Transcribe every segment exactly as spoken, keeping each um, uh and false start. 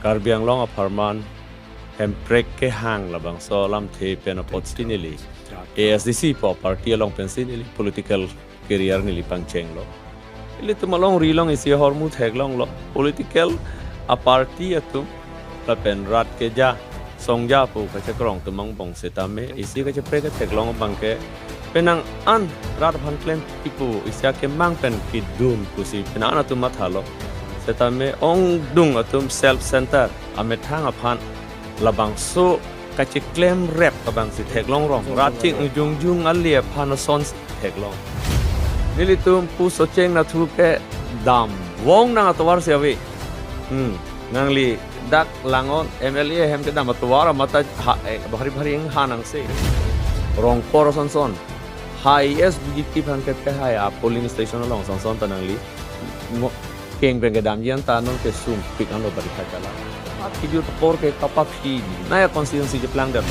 Karbi Anglong apharman Hemprek kehang labangso alamthe pen apotsi neli A S D C pu party along pensi neli political career neli pangchenglo. Ilitum alongri along isi ahormu theklonglo. Political a party atum lapen rat keja songja pu kachekrong atum angbong setame isi kacheprek ketheklong abangke penang an rat aphan klem kipu isi akemang pen kidun pusi penang an atum mathalo. Setame ongdung atum self center amethang aphan labangso kacheklem rep abangsi theklong rong. Rat ching jongjung ali aphan asonsi theklong. Nelitum pu Socheng Nathu kedam vong nang atovar si ave. Hmm. Nangli dak Langon M L A ahem kedam atovar amata ha, eh, bhari bhari ingha nangsi. Rongpor asonson. Highest B J P aphan kepehai a polling station along asonson ta nangli. Mo, keng pen kedamji an ta non kesung pik anlo bari kachala. Kijut apor ke kapaphi naya constituency cheplang dam.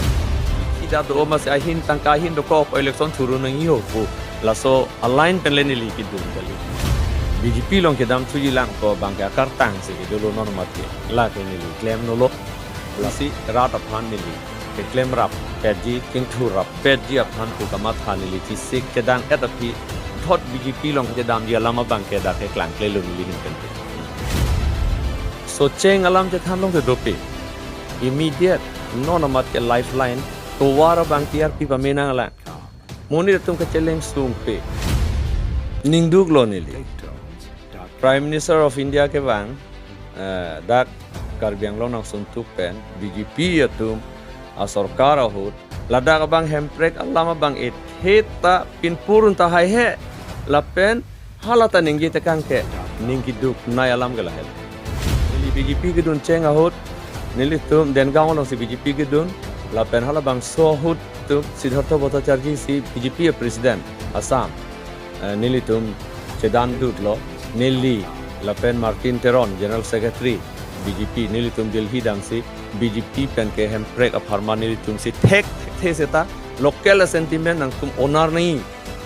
Ida do masi ahin tangka ahin dokok election thuru nangji ho pu. Laso aline pen le neli kidun kali. B J P along kedam thuji lang ko abangke akartang si kedolo non mati. Lake neli klemnolo. Lasi rat aphan neli keklem rap petji, kengthur rap petji aphan pu kamatha neli chisik kedang et aphi thot B J P along kedamji alam abangke dak keklangklelo neli ahin pen. Socheng alam chethan longte dope. Immediate non amat ke lifeline tovar abang tiar pi pamenang alang. Monit atum kacheleng sungpe. Ningduklo neli. Prime Minister of India kevang, eh, dak Karbi Anglong nangsuntuk pen B J P atum asorkar ahut ladak abang Hemprek alam abang ethe ta pinpur unta haihe lapen hala ta ningje tekang ke ning kiduk nai alam ke lahel. Neli B J P kedun cheng ahut nelitum Dengaon alongsi B J P kedun lapen halabangso ahut tum Siddhartha Bhattacharjee si B J P president Assam, eh, nelitum chedan dutlo, neli lapen Martin Teron General Secretary B J P nelitum Delhi damsi B J P pen ke Hemprek apharman nelitum si thek thekthe seta local sentiment nangtum onar nai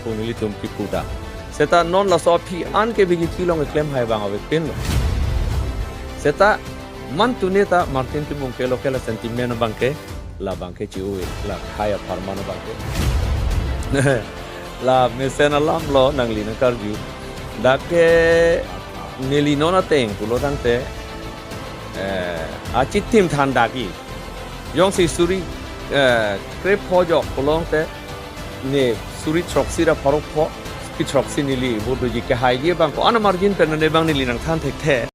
pu nelitum kipu dam. Seta non laso aphi an ke B J P along keklem hai abang avepinlo. Seta man tune ta Martin Timung ke local sentiment abangke labangke chi-ui la khai apharman abangke. La mesen alamlo nangli nangkarju. Dak ke neli non ateng pulo tangte, eh, achitim than daki. Jongsi suri, eh, krepho jok pulongte ne suri throksi ra pharo pho, suri throksi neli vote doji kehaiji abang ko-an amargin pen ne abang neli nangthan thekthe.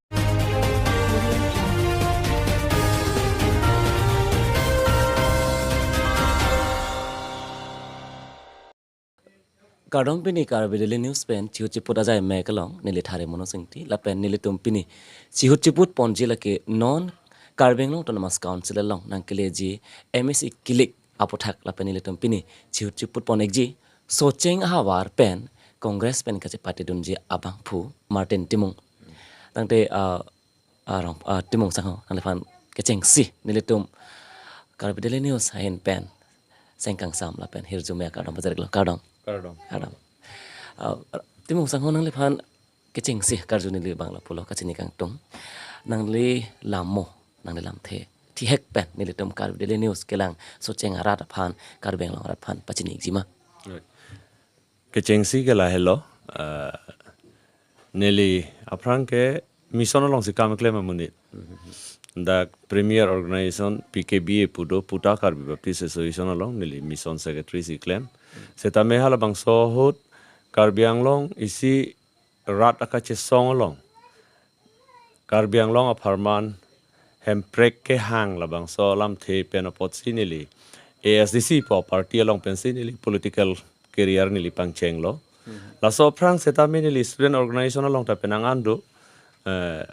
Kardom pini Karbi Daily News pen chihut chiput ajai mek along neli Thare Mono Singti lapen nelitum pini chihut chiput ponji lake non Karbi Anglong Autonomous Council along nangkeleji M A C kilik aputhak lapen nelitum pini chihut chiput pon-ikji Socheng ahavar pen Congress pen kachepatedunji abangphu Martin Timung. Tangte, ah, ah, rong, ah, Timung Sangho nangliphan kechengsi nelitum Karbi Daily News ahin pen sengkangsam lapen hirjume akardom pajir-iklo, kardom. Kardom. Kardom. Ah, Timung Sangho nangliphan kechengsi karju neli abang lapulo kachini kangtung. Nangli lammo, nangli lamthe thihek pen nelitum Karbi Daily News kelang Socheng arat aphan, Karbi Anglong arat aphan pachini-ikji ma? Right. Kechengsi ke lahelo, ah, neli aphrang ke mission alongsi kam klem amonit. Dak premier organization P K B A pu do, Puta Karbi Baptist Association along neli mission secretary si klem. Setame halabangso ahut Karbi Anglong isi rat akachesong along Karbi Anglong apharman Hemprek kehang labangso alamthe pen apotsi neli A S D C pu party along pensi neli political career neli pangchenglo. Laso aphrang setame neli student organization along ta penang an do, eh,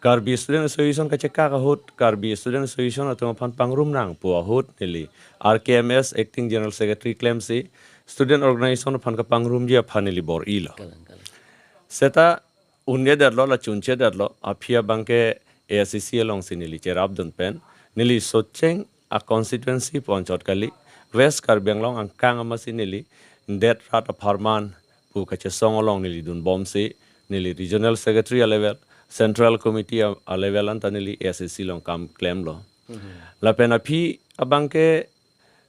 Karbi Student Association kachekak ahut, Karbi Student Association atum aphan pangrum nang pu ahut neli R K M S Acting General Secretary klemsi student organization aphan kapangrumji aphan neli bor-ilo. Kalang, kalang. Seta un'edetlo, la chunchedetlo, aphi abangke A S D C alongsi neli cherapdun pen neli Socheng a constituency pu anchot kali, West Karbi Anglong angkang amatsi neli det rat apharman pu kachesong along neli dunbomsi, neli regional secretary a level, Central Committee a, a level anta neli A I C C along kam klemlo. Lapen aphi abangke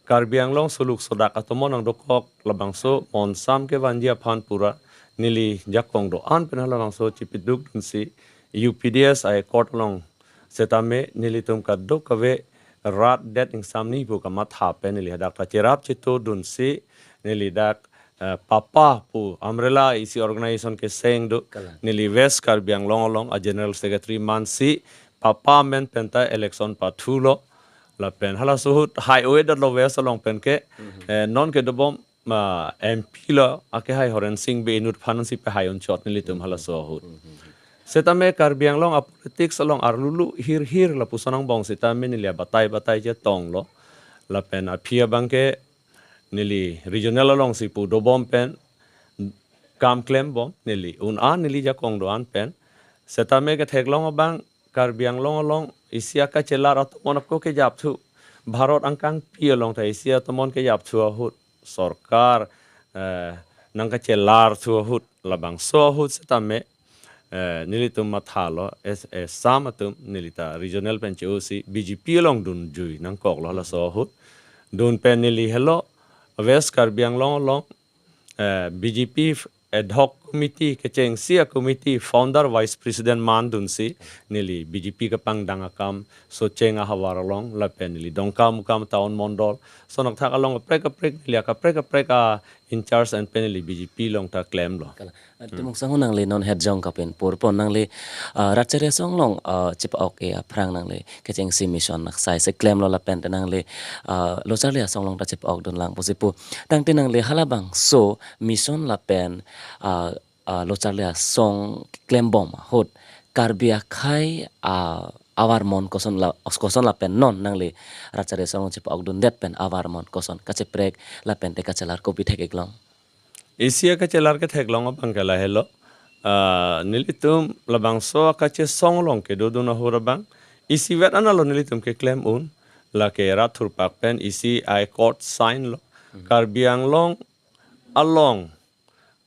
Karbi Anglong suluk sodak atomon nangdokok labangso monsam kevanji aphan pura neli jakong do-an pen halabangso chipiduk dunsi U P D S a-accord along setame nelitum kadokave rat det ingsamni pu kamatha pen neli hadak ta cherap cheto dunsi neli dak, eh, PAPA pu umbrella isi organization keseng do. Kalang. Neli West Karbi Anglong along a-general secretary mansi PAPA amen penta election pathulo. Lapen halaso ahut hai-o-edetlo West along pen ke, eh, non kedobom ma M P lo ake hai Horensing Bey inut aphansi pehai unchot nelitum halaso ahut. Setame Karbi Anglong a-politics along arlulu hirhir lapuson angbong setame neli abatai batai chetonglo. Lapen aphi abangke neli regional alongsi pu dobom pen kam klembom neli un-an neli jakong do-an pen. Setame ketheklong abang Karbi Anglong along isi akachelar atomon ako kejapthu. Bharat angkangpi along ta isi atomon kejapthu ahut sorkar, eh, nangkachelarthu ahut labangso ahut setame, eh, nelitum mathalo es, eh, sam atum nelita regional pen che-osi B J P along dunjui nangkoklo halaso ahut. Dun pen neli helo West Karbi Anglong along, eh, B J P ad hoc committee kechengsi a-committee founder vice president mandunsi neli B J P kapangdang akam Socheng ahavar along lapen neli Dongkamukam town mondol sonok thak along kaprek kaprek neli akaprek kaprek a in charge an pen neli B J P along ta klemlo. Kalang. Ah, Timung Sangho nangli non head jong kapin purpon nangli, ah, Rat Chari Asong along, ah, chipa-ok-e aphrang nangli kechengsi mission naksai si klemlo lapen te nangli, ah, Lo Charli Asong along ta chipa-ok dunlang pusi pu. Tangte nangli halabangso mission lapen, ah, ah, Lo Charli Asong klembom ahut Karbi akhei, ah, avarmon koson la, koson lapen non nangli Rat Chari Asong along chipa-ok dundet pen avarmon koson kacheprek lapen te kachelar kopi thek-iklong? Isi akachelar ketheklong abang ke lahelo. Ah, nelitum labangso akachesong along kedodun ahut abang isivet analo nelitum keklem un. Lake rat thurpak pen isi accord sign lo. Karbi Anglong along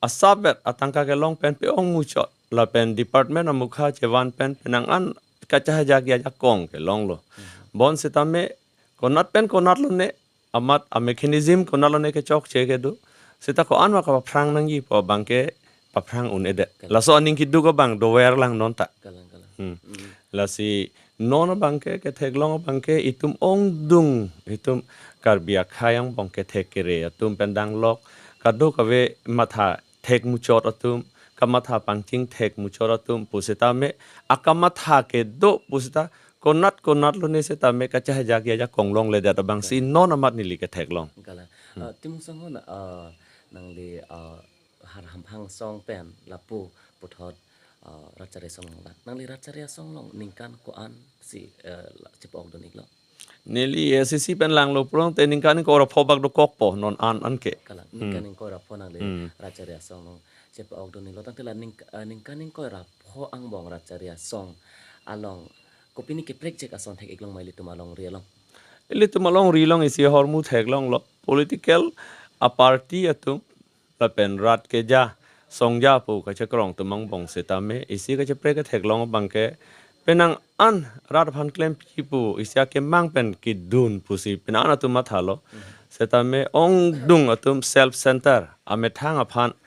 asapvet atangka kelong pen pe-ong muchot lapen department amukha chevan pen penang an kachahajak ajakong kelonglo. Bon setame konat pen konat lone amat a-mechanism konat lone kechokche kedo. Seta ko-an ma kapaphrang nangji pu abang ke paphrang un-edet. Kalang. Laso aning keduk abang dover lang non ta. Kalang, kalang. Hmm. Hmm. Lasi non abang ke ketheklong abang ke itum ongdung itum Karbi akhei angbong kethek kere atum pen danglok kadokave matha thek muchot atum, kamatha pangching thek muchot atum pu setame akamatha kedo pu seta konat konat lone setame kachahajak ajakong longledet abangsi non amat neli ketheklong. Kalang. Hmm. Ah, Timung Sangho na, ah, nangli, ah, Har Hamphang Asong pen lapu puthot, ah, Rat Chari Asong along lang. Nangli Rat Chari Asong along ningkan ko-an si, eh, la, chipa-ok dun-iklo? Neli A I C C pen langlo pulangte ningkan ingkoi ra pho bak dokokpo non an an ke. Kalang. Hmm. Ningkan ingkoi ra pho nangli, hmm, Rat Chari Asong along chipa-ok dun-iklo. Tangte la ning, eh, ningkan ingkoi ra pho angbong Rat Chari Asong along kopine keprekjek ason thek-iklong ma ilitum alongri along? Ilitum alongri along isi ahormu theklonglo. Political a-party atum lapen rat keja songja pu kachekrong atum angbong setame isi kacheprek ketheklong abang ke penang an rat aphan klempi pu isi akemang pen kedun pusi penang an atum mathalo. Setame ongdung atum self center amethang aphan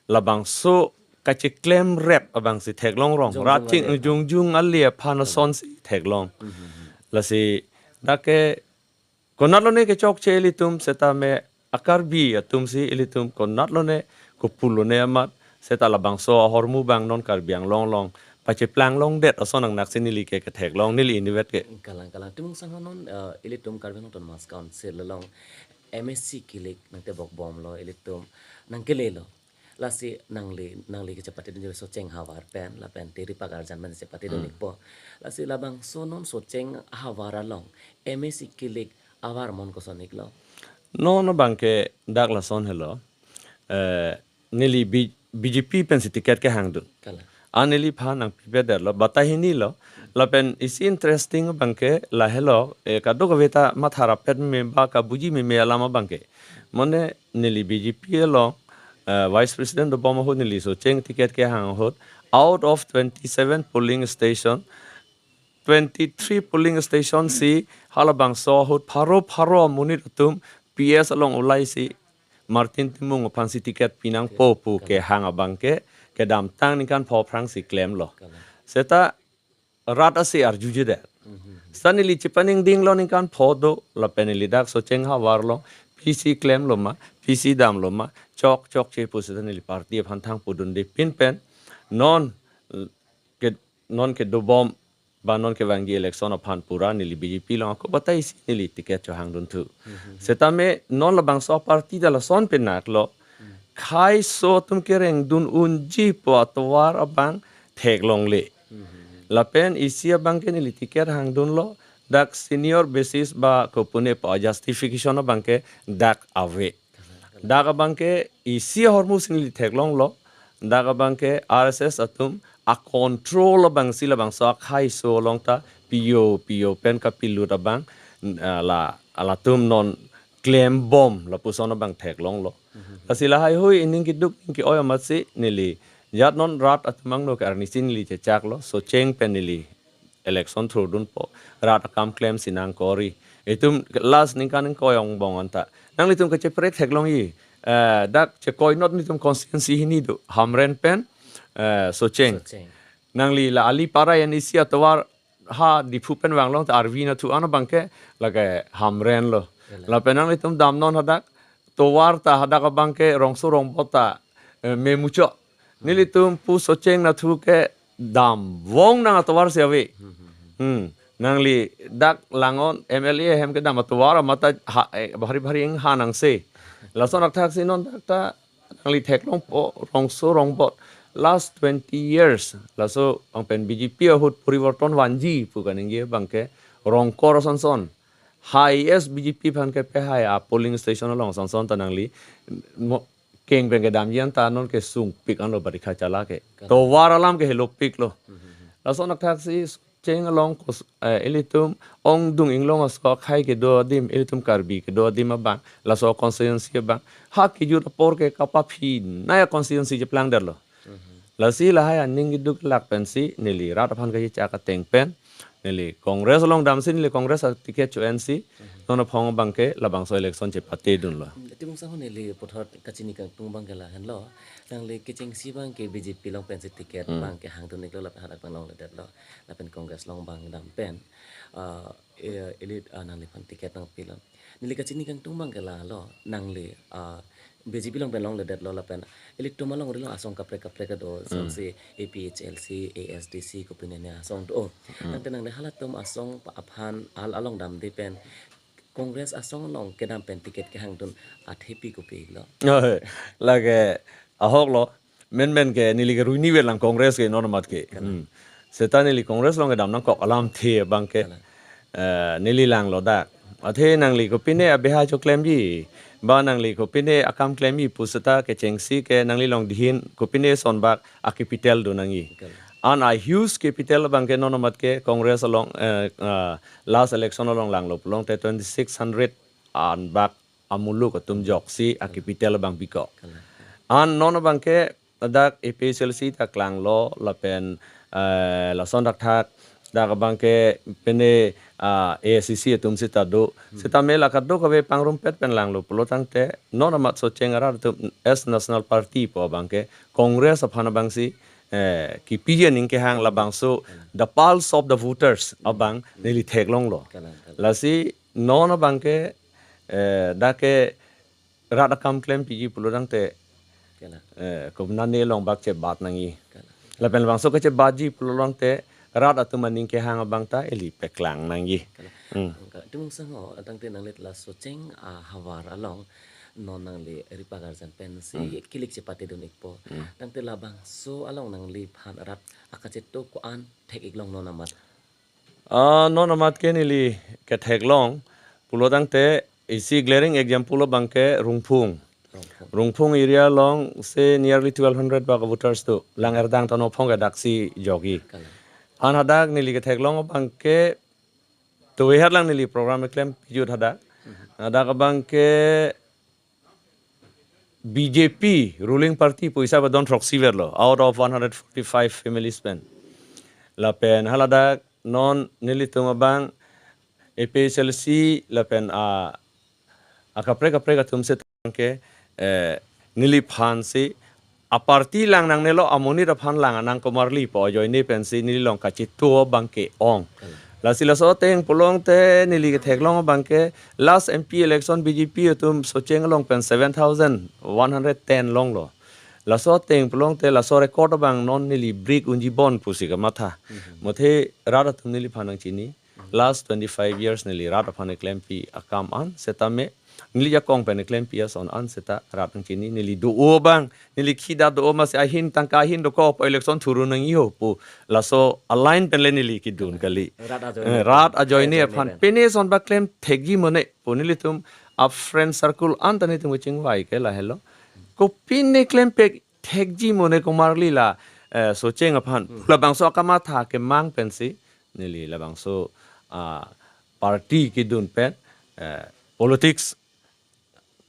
labangso kacheklem rep abangsi theklong rong. Jongjung rat ching ale aphan. Jongjung ale aphan, hmm, asonsi theklong. Hmm, hmm, hmm. Lasi dak ke konat lone kechokche ilitum setame a-Karbi atumsi ilitum konat lone kopu lone amat seta labangso ahormu abang non Karbi Anglong along pacheplang longdet ason nangnaksi neli ke ketheklong neli inivet ke. Kalang, kalang. Timung Sangho non, eh, ilitum Karbi Anglong Autonomous Council along M A C kilik nangtebok bomlo ilitum nangkelelo. Lasi nangli, nangli kechepatedun Socheng ahavar pen, lapen te ripak arjan pen chepatedun, hmm, ikpo. Lasi labangso non Socheng ahavar along M A C kilik avarmon koson-iklo? Non abang ke dak lason helo. Eh, neli B-, B J P pensi ticket kehangdun. Kalang. An neliphan nangpipedetlo, batai hinilo. Lapen isi interesting abang ke lahelo, eh, kadokave ta matharapet meme ba kabuji meme alam abang ke. Mane neli B J P along, eh, Vice President dobom ahut neli Socheng ticket kehang ahut out of twenty-seven polling station, twenty-three polling station si halabangso ahut pharo pharo amonit atum P S along ulaisi Martin Timung aphansi ticket pinangpo pu kehang abangke kedamtang ningkan pho aphrangsi klemlo. Seta rat asi arjujedet. Seta neli chepaningdinglo ningkan pho do lapen neli dak Socheng havar along P C klemlo ma, P C damlo ma, chok chokche pu seta neli party aphan thang pudunde pinpen non ke non kedobom ba non kevangji election aphan pura neli B J P along ako batai si neli ticket chohangdunthu. Setame non labangso aparty ta lason penaklo. Khaiso atum kerengdun unji pu atovar abang theklongle. Lapen isi abangke neli ticket hangdunlo dak senior basis ba kopune pu justification abangke dak ave. Dak abangke isi ahormu si neli theklonglo. Dak abangke R S S atum acontrol abangsi labangso akhaiso along ta pio pio pen kapilut abang, ah, la latum non klembom lapuson abang theklonglo. Lasi lahaihui ining keduk ning ke-oi amatsi neli jat non rat atum angno ke arnisi neli chechaklo, Socheng pen neli election thurdunpo, rat akam klemsi nangkori. Itum last ningkan ingkoi angbong anta nanglitum kacheprek theklongji, eh, dak chekoinot nelitum constituency hini do, Hamren pen, eh, Socheng. Socheng. Nangli la Alipara N E C atovar ha Diphu pen vanglong ta arvi nathu an abangke lake Hamren lo. Lapen nanglitum damnon hadak tovar ta hadak abangke Rongso Rongbot ta, eh, memuchot. Nelitum pu Socheng nathu ke damvong nang atovar si ave. Hmm. Nangli dak Langon M L A ahem kedam atovar amat ta ha, eh, bhari bhari ingha nangse. Lason athak si non dak ta nangli theklongpo Rongso Rongbot last twenty years. Laso abang pen B J P ahut poriborton vanji pu kaningje abangke Rongkor asonson. Highest B J P aphan kepehai a polling station along asonson ta nangli mo-, keng pen kedamji anta non kesungpik anlo barikha chala ke. Tovar alam ke helopiklo. Lason athak si Socheng along kos-, eh, ilitum ongdung inglong aso akhai kedo adim, ilitum Karbi kedo adim abang, laso constituency abang ha kejut apor ke kapaphi naya constituency cheplangdetlo. Lasi lahai aning keduk lak pensi neli rat aphan kachechak ateng pen neli Congress along damsi neli Congress aticket cho-ensi non aphong abangke labangso election chepatedunlo. Timung sangho neli puthot kachini kangtung abangke lahenlo. Nangli kechengsi abangke B J P along pensi ticket abangke hangdun-iklo lapen hadak abang longledetlo. Lapen Congress along abang dam pen, ah, eh, ili, ah, nangliphan ticket nangpilo. Neli kachini kangtung abangke lalo, nangli, ah, B J P along pen longledetlo lapen ilitum alongri along asong kaprek kaprek kedo, asongsi A P H L C, A S D C, kopine ne asong do. Tangte nangli halatum asong pa-, aphan al along damde pen Congress asong along kedam pen ticket kehangdun athepi kopi lo. Lake ahoklo. Menmen ke neli ke ruini velang Congress ke non amat ke. Seta neli Congress along kedam nangkok alamthe abangke, eh, neli langlo dak. Athe nangli kopine abeha choklemji, ba nangli kopine akam klemji pu seta kechengsi ke nangli along dihin kopine sonbak a-capital do nangji. An a-huge capital abangke non amat ke Congress along, eh, eh, last election along langlo pulote twenty six hundred an bak amuluk atum joksi a-capital abang bikok. An non abangke dak A P H L C ta klanglo lapen, eh, lason dakthak dak abangke pine, ah, A I C C atum seta do. Seta mela kadokave pangrumpet pen langlo pulo tangte non amat Socheng arat atum as national party pu abangke Congress aphan abangsi, eh, kipiji aning kehang labangso the pulse of the voters abang neli theklonglo. Lasi non abangke, eh, dak ke rat akam klempiji pulo tangte, eh, kumna ne along bak chebat nangji. Lapen labangso kechebatji pulo tangte rat atum aning kehang abang ta ili peklang nangji. Timung sangho, tangte nangli la Socheng ahavar along non nangli ripa garjan pensi kilik chepatedun-ikpo. Tangte labangso along nangliphan rat akachetok ko-an thek-iklong non amat? Ah, non amat ke neli ketheklong pulo tangte isi glaring example abangke Rongphung. Rongphung. Rongphung area along se nearly twelve hundred bak voters do. Lang erdang tono phong ke daksi jogi. An hadak neli ketheklong abangke to we hat lang neli program klempijut hadak. Hadak abangke B J P ruling party pu isi abang don throksi verlo out of one hundred forty-five families pen. Lapen haladak non nelitum abang A P H L C lapen a akaprek kaprek atum setang ke, eh, neliphan si a party lang nangnelo, amonit aphan lang nangkomarli pu ajoine pensi neli along kachetu abang ke-ong. Lasi laso ateng pulote neli ketheklong abang ke last M P election B J P atum Socheng along pen seven thousand one hundred ten longlo. Laso ateng pulote laso record abang non neli break unji bon pusi kamatha. Mothe rat atum neliphan nangchini. Last twenty-five years neli rat aphan klempi akam an setame neli jakong pen klempi ason an seta rat nangchini. Neli do-o abang, neli khida do-o masi ahin tangka ahin dokok election thuru nangji ho pu laso aline pen le neli kedun kali. Rat ajoine Eh, pen, rat ajoine ajoine aphan pen. Pine ason ba klem thekji mone pu nelitum a friend circle anta netum kachingvai ke lahelo. Kopine klem pek thekji mone komarli la, eh, Socheng aphan. Labangso akamatha kemang pensi neli labangso, ah, party kedun pen, eh, politics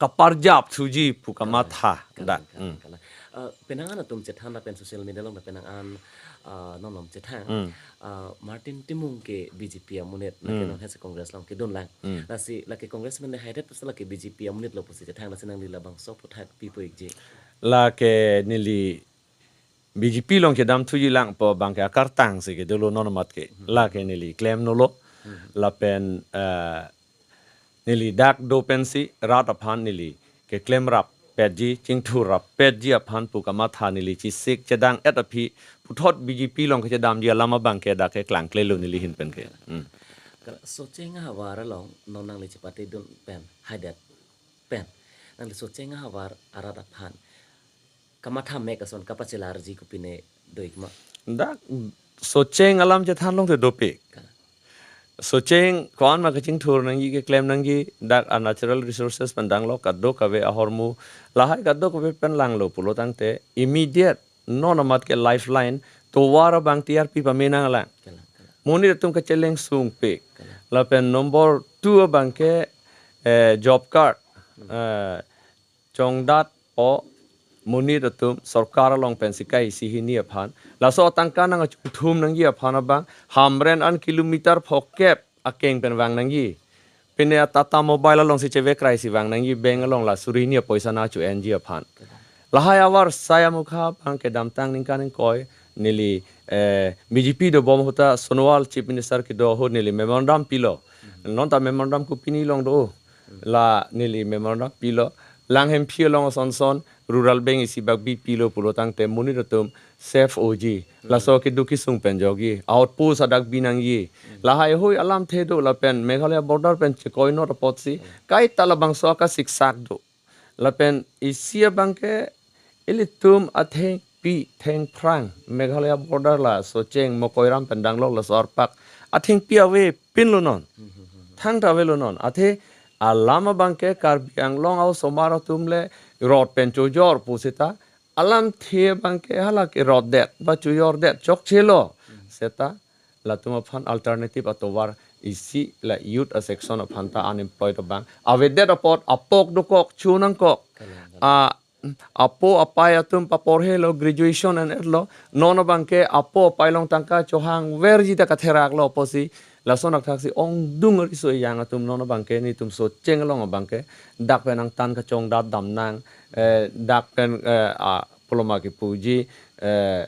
kaparjap thuji pu kamatha dak. Kalang, kalang, Hmm. kalang. Eh, penang an atum chethan lapen social media along penang an, eh, nom nom chethan. Hmm. Eh, Martin Timung ke B J P amonit, lake Hmm. non hese Congress along kedun lang. Hmm. Lasi lake Congress mene haidet pusi lake B J P amonit lo pusi chethan, lasi nangli labangso aphuthak pi pu-ikji. Lake neli B J P along kedam thuji lang pu abang ke akartang si kedolo non amat ke. Hmm. Lake neli klemnolo. Hmm. Lapen, eh, neli dak do pensi rat aphan neli keklem rap petji, chingthur rap petji aphan pu kamatha neli chesik chedang-et aphi puthot B J P along kechedamji alam abang ke dak ke klangklelo neli ahin pen ke. Hmm. Kalang, Socheng ahavar along non nangli chepatedun pen, haidet pen, nangli Socheng ahavar arat aphan kamatha mek ason kapachelarji kopine do-ik ma? Dak Socheng alam chethan longte dopik. Kalang. Socheng ko-an ma kachingthur nangji, keklem nangji, dak a natural resources pen danglo, kadokave ahormu lahai kadokave pen langlo pulo tangte immediate non amat ke lifeline tovar abang T R P pame nanglang. Kalang, kalang. Monit atum kacheleng sungpik. Kalang. Lapen number two abang ke, eh, job card, Hmm. eh, chongdat o monit atum sorkar along pensi kai isi hini aphan. Laso atangka nangkachongthum nangji aphan abang Hamren an kilometer phokep akeng pen vang nangji. Pine a Tata Mobile alongsi chevekrai si vang nangji, bank along la suri hini apoisa nangcho-enji aphan. Lahai avar sai amukha abang kedamtang ningkan ingkoi neli, eh, B J P dobom ahut ta Sonowal Chief Minister kedo ahut neli memorandum pilo. Non ta memorandum kopine along do. La neli memorandum pilo. Langhemphi along ason son rural bank isi bak bipilo pulo tangte monit atum safe oji. Hmm. Laso keduk kesung pen jokji. Outpost adak binangji. Hmm. Lahai hui alamthe do lapen Meghalaya border pen chekoinot apotsi. Hmm. Kaita labangso akasiksak do. Lapen isi abang ke ilitum athengpi thengphrang Meghalaya border la Socheng Mokoiram pen danglok laso arpak athengpi avepinlo non. Hmm, hmm, hmm, hmm. Thangta avelo non. Athe alam abang ke Karbi Anglong a-osomar atum le rot pen chojor pu seta alamthe abang ke hala ke rotdet ba chojordet chokchelo. Hmm. Seta latum aphan alternative atovar isi la youth a-section aphan ta unemployed abang avedet apot apok dokok chonangkok. Kalang, kalang. A, apo apai atum paporhelo, graduation en-etlo, non abang ke apo apai along tangka chohangverji ta katheraklo apotsi lason athak si ongdung ariso ejang atum non abang ke netum Socheng along abang ke dak pen angtan kachongdat damnang, eh, dak pen, eh, a, poloma kipuji, eh,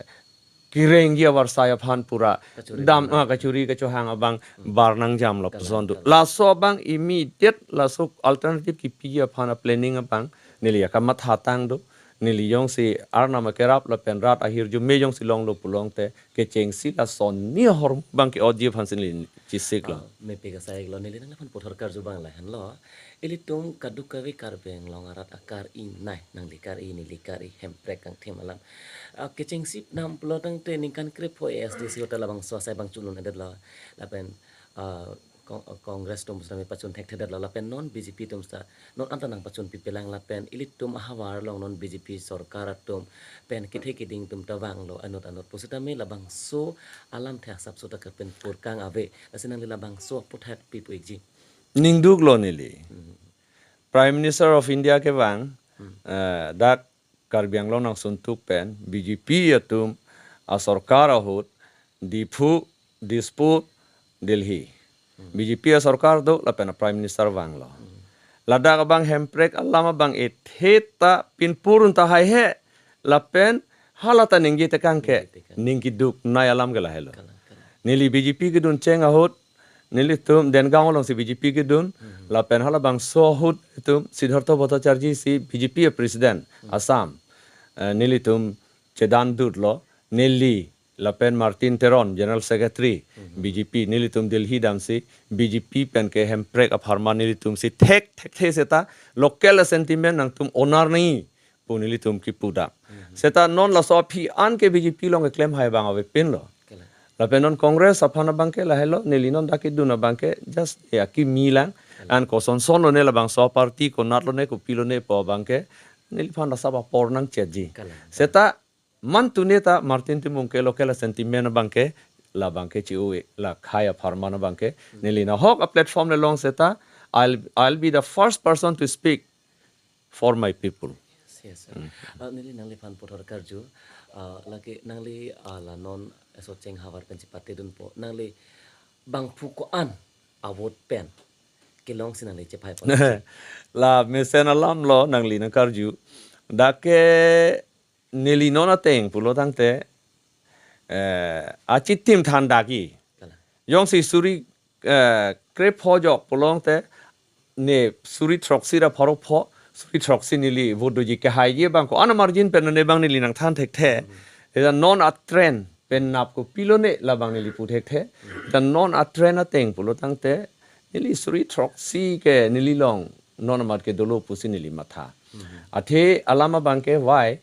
kerengji avarsai aphan pura kachuri dam, damnang. Ah, kachuri kachohang abang Hmm. bar nangjam lo. Kalang, puson do. Kalang. Laso abang immediate laso alternative kipiji aphan a-planning abang neli akamatha tang do. Neli jongsi Arnam akerap lapen rat ahirjume jongsi longlo pulote kechengsi lason ni ahormu abang ke-otji aphan si neli chesiklo. Ah, mepik asai lo, neli nangliphan puthot karju abang lahenlo. Ilitum kadokave Karbi Anglong arat akar-i nai, nangli kar-i, neli kar-i, Hemprek kangthim alam. Ah, kechengsi nam pulo tangte ningkan krepho A S D C ahut ta labangso asai abang chulun-edetlo. Lapen, ah, Con-, Congress atum sitame pachun thekthedetlo. Lapen non B J P atum sita non anta nangpachun pipelang lapen ilitum ahavar along non B J P sorkar atum pen kethe keding atum ta vanglo anut anut. Pusitame labangso alamthe asapso ta kapen purkang ave. Lasi nangli labangso aphuthak pi pu-ikji. Ningduklo neli. Hmm. Prime Minister of India kevang, eh, dak Karbi Anglong nangsuntuk pen B J P atum asorkar ahut Diphu, Dispur, Delhi. B J P asorkar do lapen a Prime Minister vanglo. Ladak abang hemprek alam abang ethe ta pinpur un ta haihe lapen hala ta ningje tekang ke, ningje tekang, ning keduk nai alam ke lahelo. Kalang, kalang. Neli B J P kedun cheng ahut, nelitum Dengaon alongsi B J P kedun, lapen halabangso ahut itum Siddhartha Bhattacharjee si B J P president Assam. Eh, nelitum chedan dutlo, neli lapen Martin Teron, General Secretary, B J P, nelitum Delhi damsi B J P pen ke hemprek apharman nelitum si thek thekthe seta local sentiment nangtum onar nangji pu nelitum kipu dam. Seta non laso aphi an ke B J P along keklem hai abang avepinlo. Kalang. Lapen non Congress aphan abang ke lahelo, neli non dak kedun abang ke just ya kimi lang. Kalang. An kosonson lone labangso party konat lone kopilone pu abang ke neliphan lasap apor nangchetji. Kalang. Seta man tune ta Martin Timung ke local sentiment abang ke labang ke chi-u-e, la khei apharman abang ke neli nahok a platform le long seta I'll, I'll be the first person to speak for my people. Yes, yes, sir. Ah, neli nangliphan puthot karju, ah, lake nangli, ah, la non Socheng havar pen chepate dunpo, nangli bangphu ko-an a vote pen kelongsi nangli chephai pon? La mesen alamlo nangli nangkarju. Dak ke neli non ateng pulo tangte, eh, achitim than dakji. Kalang. Jongsi suri, eh, krepho jok pulo tangte, ne suri throksi ra pharo pho, suri throksi neli vote doji ke haiji abang ko-an a margin pen ne bang neli nangthan thekthe. Eta non a trend pen nap kopilone labang neli pu thekthe. Eta non a trend ateng pulo tangte, neli suri throksi ke neli long non amat ke dolo pusi neli matha. Athe alam abang ke why,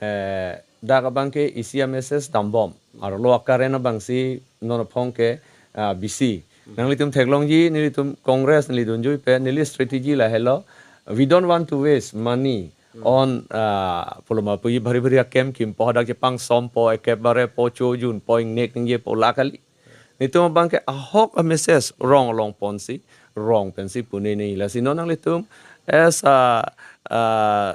eh, dak abang ke isi a message dambom. Arlo akaren abangsi non aphong ke, ah, bisi. Nanglitum theklongji, nelitum Congress neli dunjui pen, neli strategy lahelo. We don't want to waste money on, ah, puloma puji bhari bhari akem kimpo hadak chepang sompo, ekep bare po, chojun po, ingnek ningje po, la kali. Nelitum abang ke ahok a message rong along ponsi, rong pensi pune ni. Lasi non nanglitum as a, ah,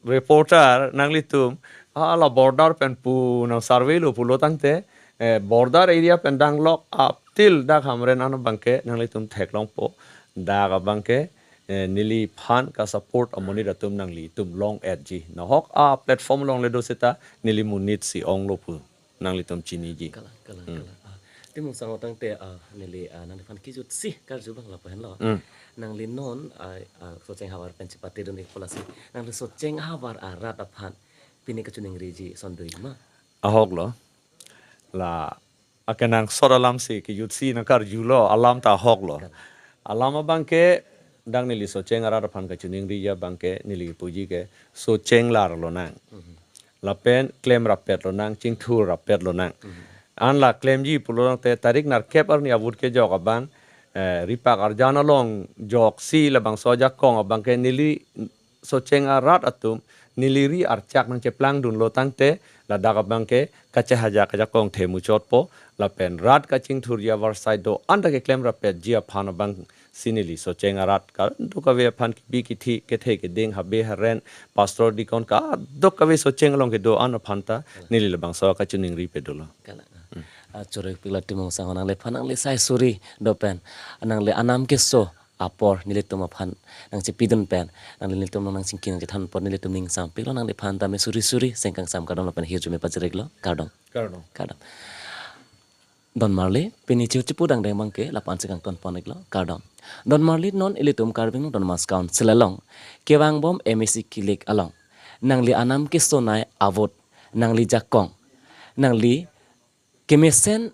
reporter nanglitum, ah, la border pen pu nang survey lo pulo tangte, eh, border area pen danglok up till dak Hamren ano abang ke nanglitum theklongpo, dak abang ke, eh, neliphan ka support amonit atum nanglitum long-etji. Nahok a platform along le do seta neli monit si onglo pu nanglitum chiniji. Kalang, kalang, kalang. Ah, Timung Sangho tangte, ah, neli, ah, nangliphan kejut si karju abang lapu henlo. Nangli non, ah, ah, Socheng havar pen chepate dun-ikpo lasi nangli Socheng havar arat aphan pini kachiningriji ason do-ik ma? Ahoklo. La akenangsot alamsi kejut si nangkarjulo, alam ta ahoklo. Kalang. Alam abang ke dak neli Socheng arat aphan kachiningriji abang ke neli puji ke Socheng lar lonang. Lapen klem rapet lonang, chingthur rapet lonang. An la klemji pulo tangte tarik nerkep arni a vote kejok abang, eh, ripak arjan along joksi labangso ajakong abang ke neli Socheng arat atum neli ri archak nangcheplang dunlo tangte ladak abang ke kachehajak ajakong themuchotpo lapen rat kachingthurji avarsai do-an ta keklem rapetji aphan abang si neli Socheng arat kadokave aphan kebi kethe kethe keding habe haren pastor deacon kadokave Socheng along kedo-an aphan ta neli labangso kachiningri pedolo. Kalang. Ah, choro-ikpiklo Timung Sangho, nangliphan nangli sai suri do pen, nangli anam keso apor nelitum aphan nangchepidun pen, nangli nelitum nangchingki nangchethan apor nelitum ning sampiklo, nangliphan tame suri suri sengkangsam kardom lapen hirjume pajir-iklo, kardom. Kardom. Kardom. Don Marli, pini chihu chipu dangdeng abang ke lapu-an si kangton pon-iklo, kardom. Don Marli, non ilitum Karbi Anglong Autonomous Council along kevangbom M A C kilik along nangli anam kesonei a vote, nangli jakong, nangli kemesen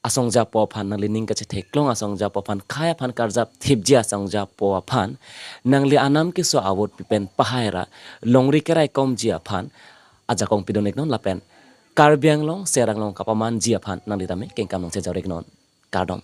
asong japo aphan, nangli ning kachetheklong asong japo aphan, khei aphan karjap thipji asong japo aphan, nangli anam keso a vote pi pen pahai ra longri keraikomji aphan ajakong pidun-iknon lapen Karbi Anglong serang along kapamanji aphan nangli tame kengkam nangchejor-iknon. Kardom.